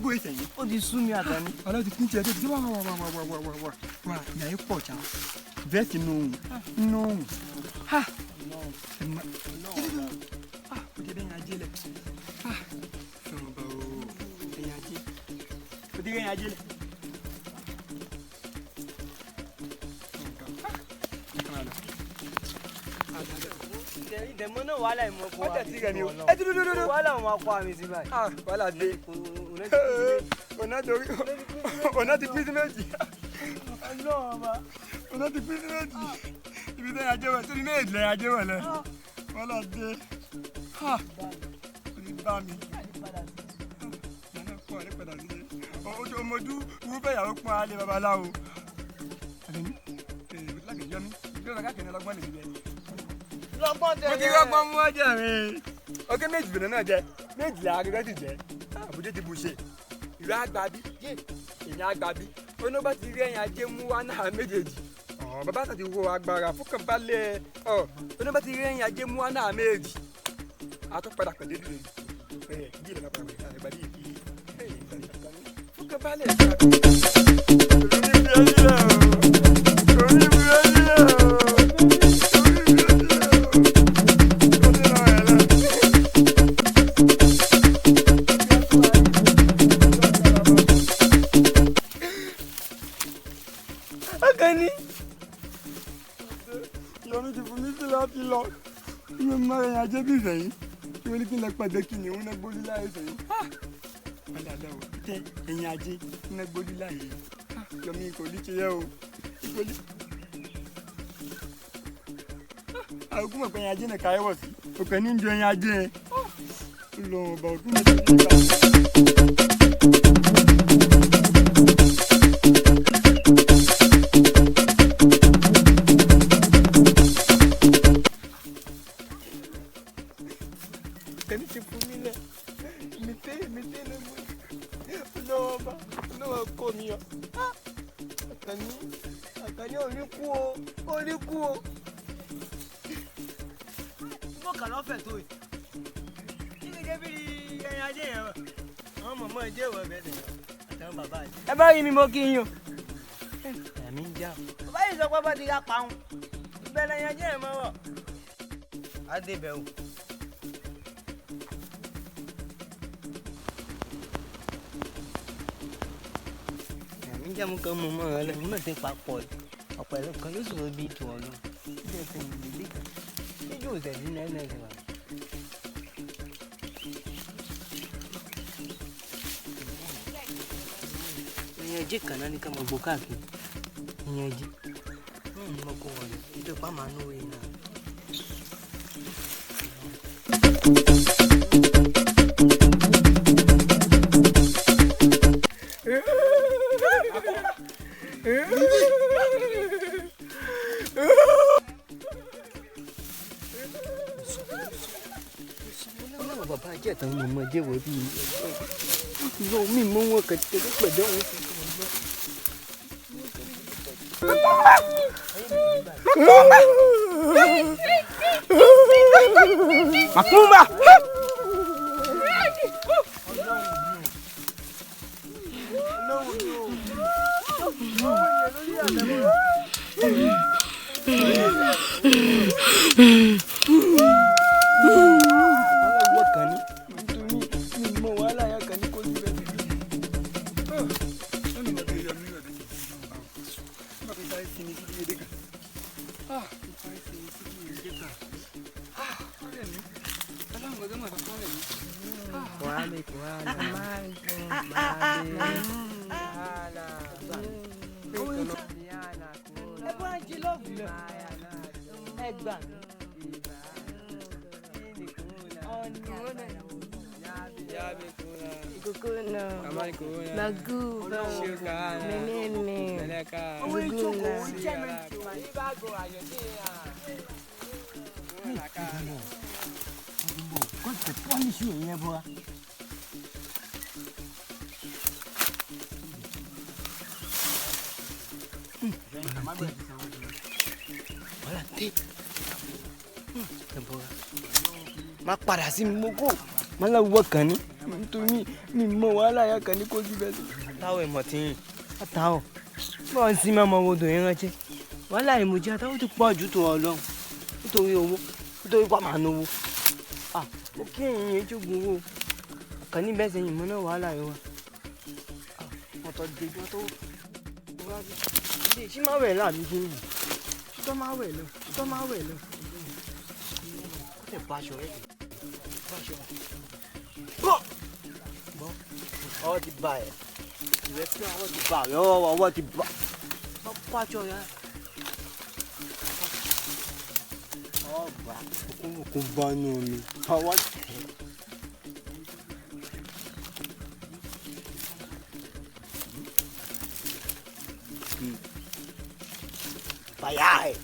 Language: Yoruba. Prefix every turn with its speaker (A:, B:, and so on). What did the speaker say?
A: Gbó ìsẹ̀yìn.
B: Ó ti sú mi Àkànní.
A: Ọlọ́run ti pín tiẹ̀ tó ti wá wá wá wá wá wá wá wá wá ìyá yìí pọ̀ já. Vẹ́ẹ̀sì nù nù. Ha! Ẹ má. Ah! Kò jẹ́ bẹ́ẹ̀ yẹn ajé lẹ̀. Ah! Sọ̀rọ̀ bá o. Ẹ̀yìn ajé. Kò jẹ́ bẹ́ẹ̀ yẹn ajé lẹ̀.
B: Ìdẹ̀mọ́ náà wàhálà ìmọ̀ kó wa.
A: Ọjà ti rẹ̀ mi o. Ẹ ti dúdú dúdú.
B: Wàhálà wọn máa kó àmì sí báyìí.
A: Ah! Wàhálà dé. Ọ̀nà torí ọ̀nà ti pín sí méjì. Ọ̀nà ti pín sí méjì. Ibi tẹ́yìn ajé wẹ̀ sórí méjì lẹ́yìn ajé wẹ̀ lẹ̀. Wàhálà dé. Ha! Ó ti bá mi. Ìyá pọ̀ ní padà sílé. Ojú ọmọdú irúfẹ́ ìyàwó pọ́n á lé babaláwo. Àlẹ́mí, èèyàn lágbèjọ́ mi, bí ọ̀rọ̀ káàkiri ọlọ́gbọ́n lè fi bẹ́ẹ̀.
B: Lọ́gbọ́n tẹ̀lé.
A: Mo ti rọ́gbọ́n mú ọjà mi. Ọkẹ́ méjì bẹ̀rẹ̀ náà jẹ, méjì là akẹ́kọ̀ọ́ sì jẹ. Àbújá ti bù ṣe. Ìlú àgbàbí, èmi àgbàbí. Onígbà ti rí ẹ̀yìn ajé mú wá náà méjèèjì. Ọ̀ bàbá àti wo agbára fúnkànbalẹ̀. Ọ̀ onígbà ti rí ẹ̀yìn ajé mú wá náà méjèèjì. A tún padà pẹ̀lú ìdílé. Ẹ̀ bí ìlànà padà pẹ̀lú àgbàbí yìí. Fúnkànbalẹ̀.
B: Àkànní.
A: Yomi ti fún mi sí láti lọ. Ìwé máa rìn ajé bí ìsẹ̀yìn. Kí wọ́n ní kí n lọ pàdé kìnìún náà gbólú láyé sẹ́yìn. Wọ́n lọ o. Tẹ ẹ̀yìn ajé náà gbólú láyé. Yomi kò ní ṣe yẹ o. Kò ní. Àwọn kúmọ̀ pé ẹ̀yìn ajé náà káyọ̀ wọ̀ sí. Òkè ní ń ju ẹ̀yìn ajé yẹn. Lọ ọba òkú mi ti ní ìgbà.
B: Àkànní ti fún mi lẹ̀. Mi tẹ́ mi tẹ́ ló mú. Olówó ọba olówó kó mi yọ. Àkànní Àkànní ò ní kú o ò ní kú o. Mo kà lọ́fẹ̀ẹ́ tó yìí. Kí ni jẹ́ bí ẹyin ajé yẹn wọ̀? Àwọn mọ̀mọ́ ẹ jẹ́ ìwọ̀ ẹ̀bẹ̀ tẹ̀yàn àtàwọn bàbá yìí. Ẹ bá rí mi mo kí yín o. Ẹ̀mí ń já o. Bàbá yìí sọ pé bá ti yá pa òun. Ìbẹ̀rẹ̀ ẹyin ajé yẹn mọ́ wọ̀. Á dé bẹ̀ o. Ẹ̀mí jẹ́ mú kan mú mọ́ ọ lẹ́nu náà ti papọ̀ ọ̀pẹ̀lẹ̀ kan ló sọ̀rọ̀ bíi tù ọ́ lọ. Ilé ẹsẹ̀ ìgbèlè kan. Ṣéjú ò tẹ̀lé náà náà ṣe wà. Ìyẹn ẹjẹ kan náà ní ká máa gbó káàkiri. Ìyẹn ẹjẹ. Náà ni mo kó wọlé. Ìjọba máa ń wé náà. Ọlọ́run bàbá ajé àtàwọn ọmọ ajé wọ̀ bí ìlú mi mú wọn kàn tẹ́lẹ̀ pẹ̀lú àwọn
A: Macumba!
B: Aláwọ̀ kan ní nítorí mi mọ wàhálà yà kan ní kó ní bẹ́ẹ̀. Ẹ bá ń jí lọ́ọ̀bù lọ. Ẹ gbà mí.
C: Kukuna, maguba, menene, zuguna.
B: God dey punish you ìyẹn bọ́ra. Wàhálà dé. Ẹ bọ́ra. Má padà sí mi mọ́kò. Má lọ wọ kàn ní. Nítorí mi mọ wàhálà yà kàn ní kó sí bẹ́ẹ̀ sí. Àtàwọn ìmọ̀ tí yìn àtàwọn bọ́ọ̀ ń sin mọ́mọ́ odò yẹn rántí. Wàhálà ìmọ̀jẹ́ àtàwọn ti pọ̀ jù tó Ọlọ́run nítorí owó, nítorí pàmò ànáwó. Mo kí ẹ̀yìn yẹn jogun owó. Àkànní bẹ́ẹ̀ sẹ́yìn mọ́ náà wàhálà yẹn wà. Ọ̀tọ̀ dèjọ́ tó wá bí. Ilé iṣẹ́ máa wẹ̀ láàbí kí ni? Ṣítọ́ máa wẹ̀ lọ, ṣítọ́ máa wẹ̀ lọ. Ó tẹ̀ bá aṣọ rẹ̀ jù. Bá aṣọ rẹ̀. Bọ́! Bọ́! Ọwọ́ ti bà ẹ́. Ìrẹ́ pé ọwọ́ ti bà rẹ̀, ọwọ́ ti bà. Bọ́ bá aṣọ rẹ̀. Ọwọ́ bà. Òkú bá nù mí. Ọwọ́ tẹ̀. Bàyá ẹ̀.